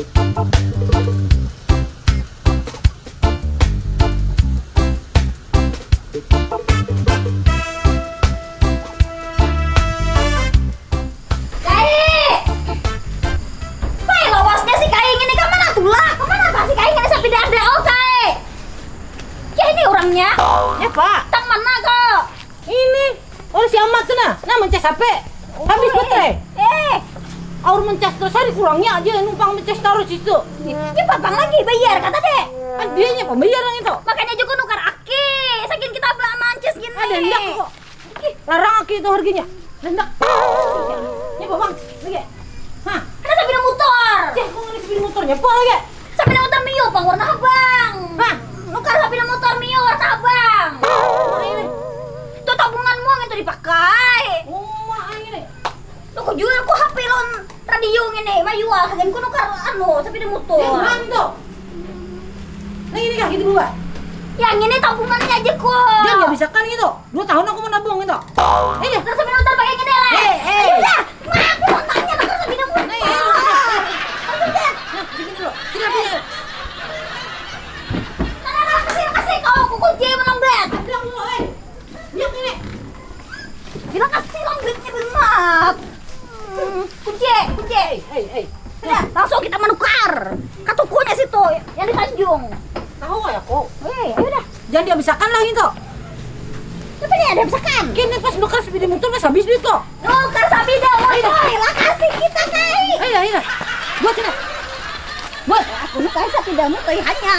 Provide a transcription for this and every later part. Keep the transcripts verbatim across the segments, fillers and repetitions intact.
Kai! Kai, lawasnya si Kai ini, ka mana tulah? Ka mana tah si Kai ini sampai ada, oh, Kai? Ya, ini orangnya. Ya, Pak. Tang mana kau? Ini. Oh, si Amat tu nah. Nah, mencas H P. Habis baterai. Eh. Aur mencas terus hari kurangnya aja numpang mencas taruh situ. Ya, papang lagi bayar, kata deh. Kan dianya pembayar yang itu. Makanya juga nukar aki. Saking kita ba-, mancas gini. Ada hendak kok. Ih, larang aki itu harganya. Hendak. Ini apa, Bang? Lagi. Hah? Ada sepeda motor. Cih, kok ini sepeda motornya apa lagi? Sepeda motor Mio, Bang, warna abang. Hah? Nukar sepeda motor Mio warna abang. Oh, ini. Itu tabunganmu yang itu dipakai. Oh, ini. Lu kok jual ku H P lawan radio ngini, mayual hagan ku nukar anu, sepeda motor. Yang mana itu? Nah, ini kah gitu, Bang? Yang ini tabungannya aja kok. Dia nggak bisa kan gitu. Dua tahun aku menabung gitu. Eh, ya. Terus sepeda motor pakai gini lah. Eh, eh. Ayo dah. Nah, aku mau tanya, terus sepeda motor. Nah, iya, iya. Ayo dah. Nah, sini dulu. Sini, sini. Nah, nah, nah, kasih, kasih kau, aku kunci menang, Bang. Bilang dulu, eh. Bilang ini. Bilang kasih lambitnya benar. Hmm, kunci, kunci. Hei, hei, hei. Sudah, langsung kita menukar. Ke tokonya situ, yang di Tanjung. Tahu ya, kok? Eh, ayo dah. Jangan dihabisakan lah gitu. Apa nih ada habisakan? Kini pas nukar sepeda motor pas habis duit kok. Nukar sepeda motor, lah kasih kita, Kai. Ayo, ayo. Buat sini. Buat. Aku nukar sepeda motor hanya.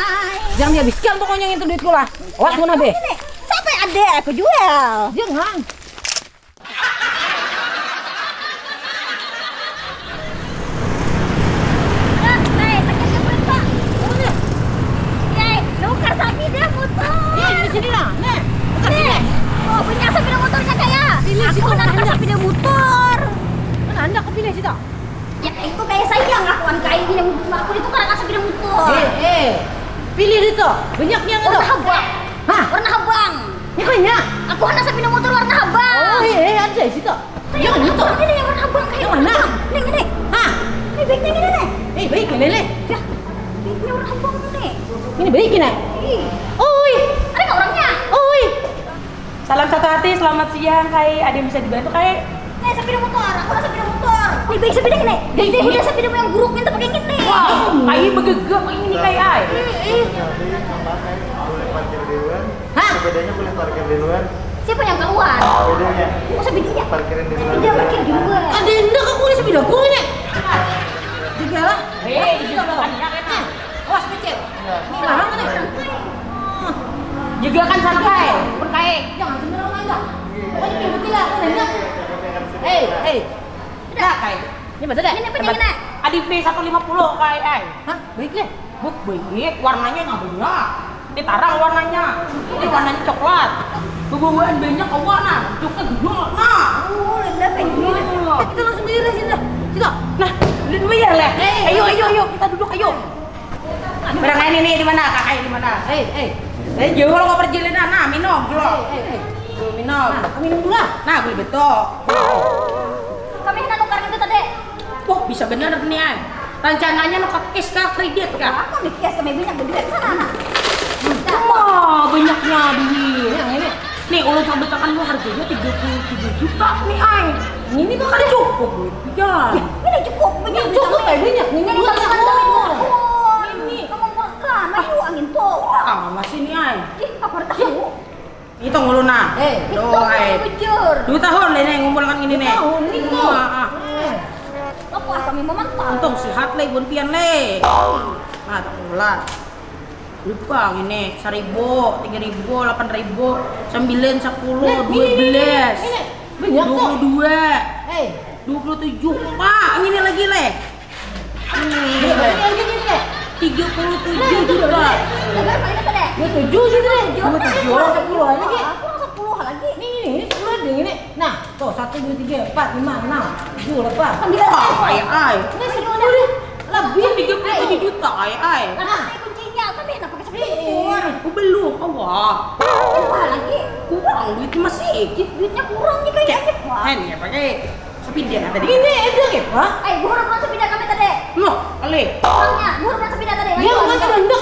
Jangan dihabiskan pokoknya itu duitku lah. Awas mun habis. Ini, sampai ada aku jual. Jangan. Nukar sepeda motor. Nih, di sini lah. Nih, nukar sini. Oh, punya sepeda motornya kayak. Ini aku nukar sepeda motor. Mana anda kepilih situ? Ya, itu kayak sayang aku kan, kayak ini yang aku itu karena sepeda motor. Eh, eh. Pilih itu. Banyak yang itu. Warna abang. Hah? Warna abang. Ini banyak. Aku anak sepeda motor warna abang. Oh, iya, iya, ada di situ. Yang mana tuh? Ini yang warna abang kayak. Yang mana? Nih, ini. Hah? Ini baiknya gini nih. Eh, baik ini nih. Ya, baiknya warna abang nih. Ini baik ini. Ih. Oi. Ada nggak orangnya? Oi. Salam satu hati, selamat siang, Kai. Ada yang bisa dibantu, Kai? Nih, sepeda motor. Aku ada sepeda motor. Nih, baik sepeda gini. Ganti udah sepeda yang buruk, minta pakai gini. Wah, Kai begegek ini, Kai, ai. Ih, ih. Boleh parkir di luar. Hah? Sepedanya boleh parkir di luar. Siapa yang keluar? Sepedanya. Kok sepedanya? Parkirin di luar. Tidak parkir di luar. Ada yang hendak aku ini sepeda aku ini. Juga lah. Hei, juga lah. Awas picit. Ini larang nih. Juga kan santai, pun kayak. Jangan bener lah. Pokoknya kayak betul lah, aku nanya. Hei, hei. Nah, kayak. Ini betul deh. Ini apa yang kena? Adi V satu lima puluh kayak, eh. Hah? Baik deh. Buk, baik. Warnanya nggak banyak. Ini tarang warnanya. Ini warnanya coklat. Bebawaan banyak kawan, nah. Coklat gede, nah. Oh, lenda pengen. Kita langsung bayar sini dah. Situ. Nah, udah bayar lah. Ayo, ayo, ayo, kita duduk, ayo. Barang lain ini di mana? Kakak di mana? Eh, eh. Eh, jauh kalau perjalanan, nah, minum dulu. Eh, eh, eh. Dulu minum. Nah, minum dulu lah. Nah, beli betul. Kami hendak nukar itu tadi. Wah, bisa bener nih, ay. Rencananya nukar cash kah, kredit kah? Aku di cash, kami banyak duit. Sana, nah. Wah, banyaknya duit. Yang ini. Nih, ulun sabutakan lu harganya tiga puluh tiga juta nih, ay. Ini mah kada cukup duit pian. Ini cukup, ini cukup, ay, banyak. Ini dua tahun. Ini. Kamu makan, ayo angin tuh. Ah, masih nih, ay. Ih, apa tahu? Hitung ulun nah. Eh. Hitung, ay. Bujur. Dua tahun lah ini ngumpulkan ini nih. Dua tahun, ini. Ah, ah. Eh. Apa kami memantau? Untung sihat leh, bun pian leh. Nah, tak pula. Lupa ini, seribu, tiga ribu, delapan ribu, sembilan, sepuluh, dua belas, dua puluh dua, dua puluh tujuh, empat, ini lagi leh. Tiga puluh tujuh juta. Dua tujuh gitu deh. Dua tujuh. Kurang sepuluh lagi. Kurang sepuluh lagi. Ini, ini, ini sepuluh ada ini. Nah, tuh, satu, dua, tiga, empat, lima, enam, tujuh, delapan. Sembilan. Ay, ay. Ini sepuluh deh. Lebih. Tiga puluh tujuh juta, ay, ay. Nah, kuncinya, tapi enak pakai sepuluh. Belum, awak. Wah, lagi. Kurang duit masih. Duitnya kurang nih kayaknya, Pak. Eh, nih, pakai sepeda tadi. Ini ada ya, Pak? Eh, gua udah sepeda kami tadi. Loh, ale. Uangnya, buruk rasa pindah tadi. Dia uangnya rendah,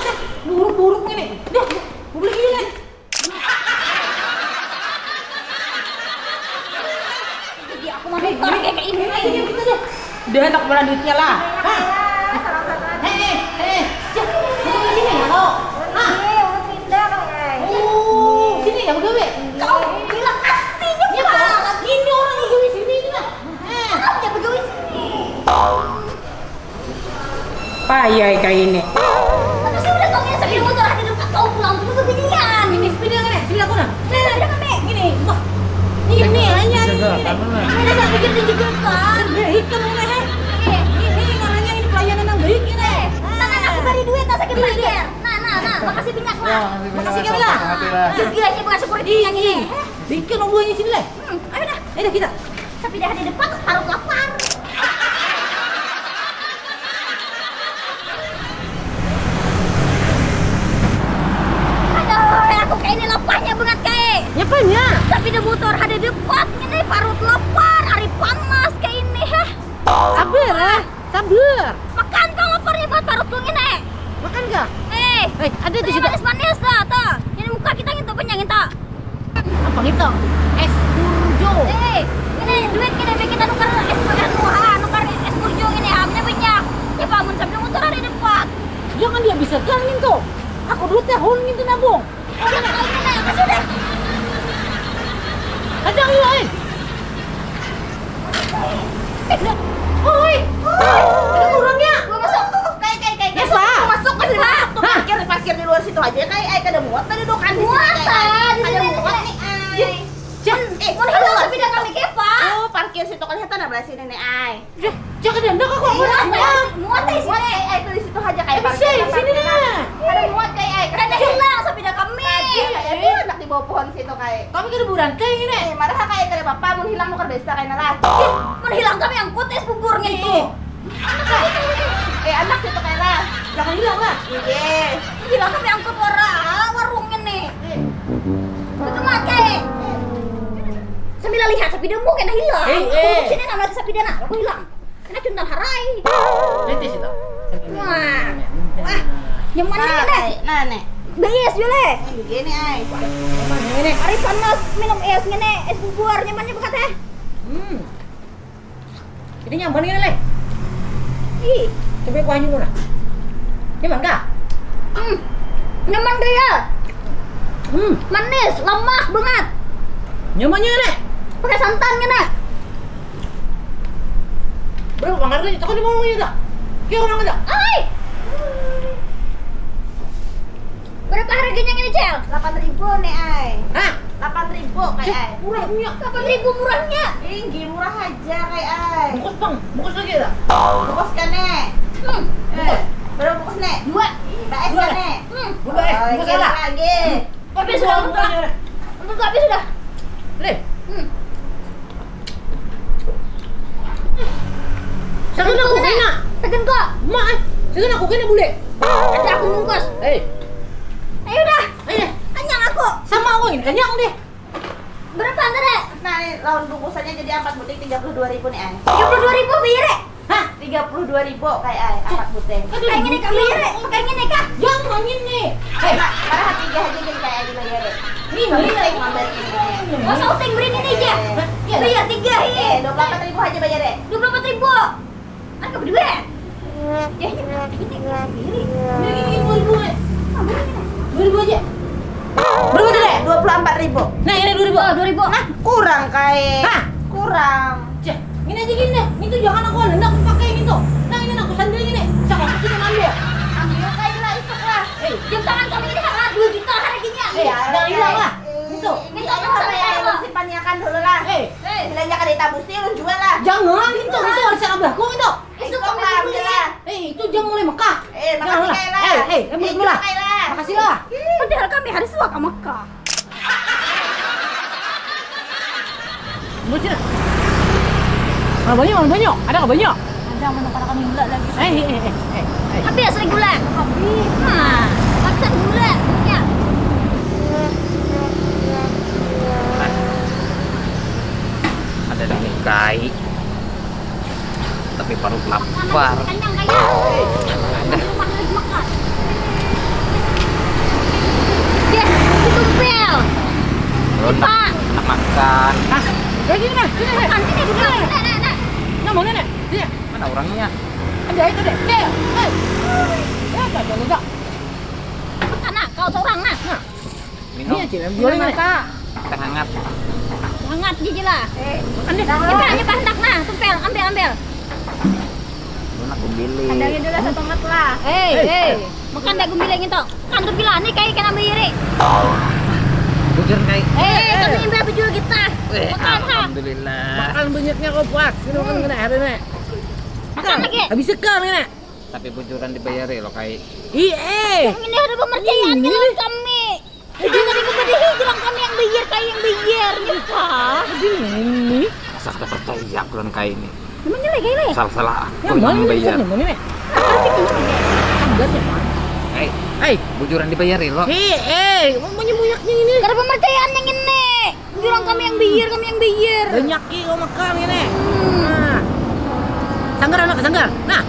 buruk-buruk ini. Dah, dah, gue beli ini. Jadi aku mau nonton kayak ini. Ayo, kita deh. Udah, tak pernah duitnya lah. Hah? Hei, hei, hei. Cek, bukan di sini ya, kau? Hah? Iya, udah pindah, Bang, ya. Oh, sini ya, udah, Be. Kau bilang aslinya, Pak. Ini orang udah di sini, ini mah. Eh. Orang udah begawi sini. Payah kayak ini. Tapi sih udah kau yang sambil motor ada tempat kau pulang dulu ke binian. Ini sepeda kan ya? Sepeda aku nah. Nah, nah, ada kami. Ini, wah. Ini aja ini. Jaga, ini. Kamu nah. Ada saya pikir dia juga kan. Baik kamu nah, eh. Eh, ini namanya ini pelayanan yang baik ini. Eh, tangan aku beri duit, tak sakit bayar. Nah, nah, nah, makasih banyak lah. Wah, makasih banyak, makasih banyak lah. Jadi aja bukan syukur ini yang ini. Bikin dulu ini sini lah. Hmm, ayo dah. Ayo dah kita. Tapi dah ada depan, parut lapar. Aduh, aku kayak ini laparnya banget kayak. Nyapanya? Tapi dah motor ada depan, ini parut lapar, hari panas kayak ini, heh. Sabar lah, sabar. Makan kau laparnya buat parutku ini. Makan gak? Eh, eh, ada di situ. Manis-manis dah, tuh. Ini muka kita gitu, panjang itu. Apa gitu? Es burjo. Eh, ini duit kita bikin kita nukar es burjo, ha, nukar es burjo ini, ha, punya banyak. Ya, bangun sambil motor ada depan. Jangan dia bisa kan gitu. Aku dulu tahun gitu nabung. Ada yang lainnya, nah, apa sudah? Ada yang lain. Eh, dah. Oi, oi, ada orangnya. Gua masuk. Kai, kai, kai, kai. Yes, Pak. Masuk, masuk, masuk. Hah? Parkir, parkir di luar situ aja, kai. Ai, kada muat, kada dokan di sini, kai. Muat, ah, di sini, di sini. Kada muat nih, ai. Jan, eh, mun hilang sepeda kami, Kepa. Oh, parkir situ, kelihatan belah sini nih, ai. Dah, jangan diandak aku, aku. Iya, muat, muat, ai, sini. Ai, ai, di situ aja, kai. Parkir, sini, parkir. Kada muat, kai, ai. Kada hilang sepeda kami. Tadi, tadi anak di bawah pohon situ, kai. Kami kada burantai ini. Eh, marah, kai, kada apa-apa, mun hilang nukar besta, kai, nah lah. Ih, mun hilang kami angkut es buburnya itu. Eh, anak situ, kai, lah. Jangan hilang lah. Iya. Hilang kami angkut wara, warung ini. Eh. Itu mah, kai. Sambil lihat sapidamu kena hilang. Eh, eh. Sini nama sapidah nah, aku hilang. Kena cuntan harai. Litis itu. Wah. Wah. Nyaman nih, Nek. Nah, Nek. Bais, Jule. Gini, ai. Nyaman ini. Hari panas, minum es ngene, es bubur, nyamannya bukan teh? Hmm. Ini nyaman ini, Leh. Ih. Coba kuahnya dulu, nah. Nyaman kah? Hmm. Nyaman gaya. Hmm. Manis, lemak banget. Nyamannya, Leh. Pakai santan, ngene. Berapa bang harganya? Takkan dimulung ya dah. Kayak orang ada. Ai. Berapa harganya ini, Cel? Delapan ribu nih, ai. Hah? Delapan ribu, kai, ai. Murahnya. Delapan ribu murahnya. Tinggi, murah aja, kai, ai. Bungkus, Bang. Bungkus lagi ada. Bungkus kan, nih? Hmm. Eh, berapa bungkus, nih? Dua. Baes kan, nih? Hmm. Dua, eh. Oh, bungkus ada lagi. Tapi sudah, untuk tapi sudah. Leh. Hmm. Sagan aku kena. Sagan kok. Mak, eh. Sagan aku kena bule. Ada aku bungkus. Eh. Ayo dah. Ayo. Kenyang aku. Sama aku ini kenyang deh. Berapa antara? Nah, ini lawan bungkusannya jadi empat buting tiga puluh dua ribu nih, ay. Tiga puluh dua ribu bayar, eh? Hah? Tiga puluh dua ribu, kai, ay, empat buting. Kayak gini kah bayar, eh? Kayak gini kah? Jangan ini. Eh, marah tiga aja jadi kai, ay, dibayar, eh. Nih, beli lagi. Masa uting beri ini aja. Bayar tiga, eh. Dua puluh empat ribu aja bayar, eh. Dua puluh empat ribu. Ada berdua. Ya, ini, ini, ini. Ini, ini dua ribu, eh. Dua ribu aja. Berapa tadi? Dua puluh empat ribu. Nah, ini dua ribu. Oh, dua ribu. Nah, kurang, kai. Hah? Kurang. Ceh, ini aja gini deh. Ini tuh jangan aku hendak pakai ini tuh. Nah, ini aku sandal gini. Bisa aku sini ambil. Ambil, kai, lah, isuk lah. Eh, jam tangan kami ini, ah, dua juta harganya. Eh, jangan hilang lah. Itu. Ini apa ya? Simpannya kan dulu lah. Eh. Belanja kada ditabusi, ulun jual lah. Jangan, itu, itu warisan abahku itu. Isuk kami beli lah. Eh, itu jam mulai Mekah. Eh, makasih, kai, lah. Eh, eh, eh, mulai lah. Makasih lah. Padahal kami hari suaka Mekah. Bocil. Mana banyak, mana banyak? Ada nggak banyak? Ada, mana para kami gula lagi. Eh, eh, eh, eh, eh. Habis lagi gula. Habis. Nah, habisan gula. Ya. Ada dah nih, kai. Tapi parut lapar. Kenyang kaya. Rumah lagi makan. Dia si Tumpel. Belum nak, nak makan. Nah, udah gini nah, sini nih. Makan sini dulu. Nah, nah, nah. Nah, mana nih? Sini. Mana orangnya? Ada itu deh. Nih, nih. Ya, ada ada. Makan nah, kau seorang nah. Minum. Ini cina jual ini. Teh hangat. Hangat gigi lah. Makan deh. Kita aja bahandak nah, Tumpel, ambil, ambil. Lu nak gumbili. Kadangnya dulu satu mat lah. Hei, Hei. Hei. Makan dah gumbili itu. Kan Tumpel ni kayak kena beri. Bujur kai. Hei, kami imbah bejul kita. Eh, Makan ha. Alhamdulillah. Makan banyaknya kau puas. Ini makan kena hari ini. Makan lagi. Habis sekam ini. Tapi bujuran dibayari lo kai. Ih, eh. Ini ada pempercayaan Ini. Lawan kami. Jadi tadi aku beri jurang kami yang bayar, kayak yang bayar. Nyepah. Ini. Asa kada percaya bulan kai ini. Memang nilai gaya lah. Salah salah aku Yang mana yang ini? bayar. Yang mana ini? Yang mana ini? Hei, Hei. Bujuran dibayari lo. Hei, eh, mau menyembunyiaknya ini. Karena pempercayaan yang ini. Jurang kami yang bayar, kami yang bayar. Banyak ki kau makan ini. Nah. Sanggar anak sanggar. Nah.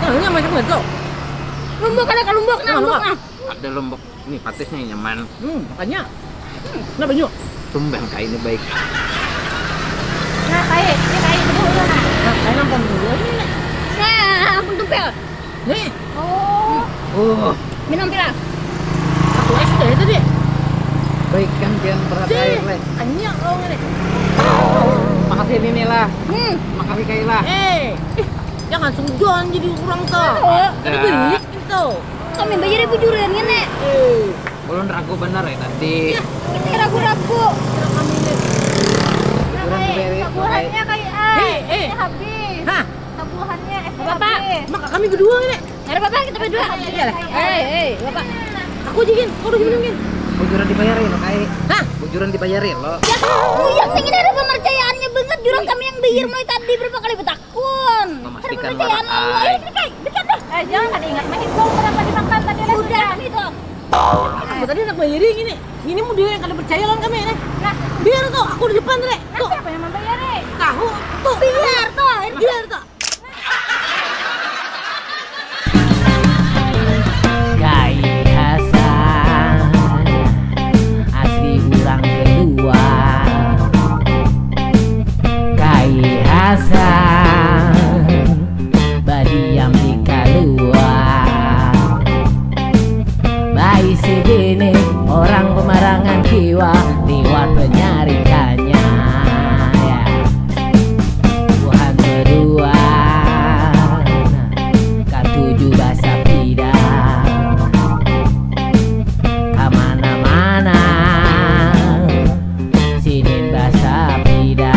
Nah, ini masak betul. Lumbuk ada ke lumbuk, nah Nah, lumbuk lumbuk. nah. Ada lombok. Ini patisnya nyaman. Hmm, makanya. Nah, banyak. Tumben kai ini baik. Nah, kayak ini kayak dulu nah. Nah, saya nonton dulu ini. Nah, ampun Tumpel. Nih, Oh, Uh, Minum pila. aku S T tadi. Baik kan pian perhatian Sih, leh. Tanya kau ini. Makasih Nini lah. Hmm. Makasih Kai lah. Eh, eh, jangan sungguhan jadi orang tuh. Oh, Ada beli gitu. kami bayar ibu juriannya nek. Eh, Ulun ragu bener ya tadi. Kita ragu-ragu. Bujuran dibayari lo kai. Sabuhannya kayak ah, Eh, eh. ini habis. Hah, Sabuhannya es Apa, Pak? habis. Mak kami berdua ini. Ada apa-apa kita berdua. Iya lah. Hei, hei, bapak. Aku jigin, kau udah gini. Bujuran dibayari lo kai. Hah? Bujuran dibayari lo. Ya, yang penting ada pempercayaannya banget jurang kami yang bayar mulai tadi berapa kali betakun. Memastikan Ada pempercayaan banget, Allah. ai. Ayo, dekat, dekat deh. Eh, jangan ada ingat mah itu berapa dimakan tadi lah Udah sudah. Kami itu. Aku tadi anak bayari gini. Ini mau dia yang kada percaya lawan kami ini. Biar tuh, aku di depan Rek. Tuh, Siapa yang membayari? Tahu tuh. Biar tuh. Biar tuh. Kai Hasan asli urang Kelua. Kai Hasan badiam di Kalua. Baisi bini orang pemarangan kiwa liwat penyarikannya. Ya. Buhan kedua katuju basapida kamana-mana. Sidin basapida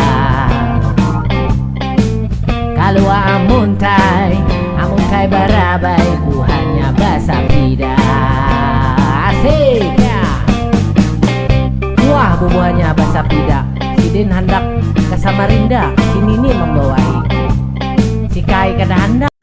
kalua amuntai, amuntai barabai buhannya basapida. Asik ya. Wah bubuhannya basapida. Sidin handak ke Samarinda, si Nini membawai. Si Kai kada handak.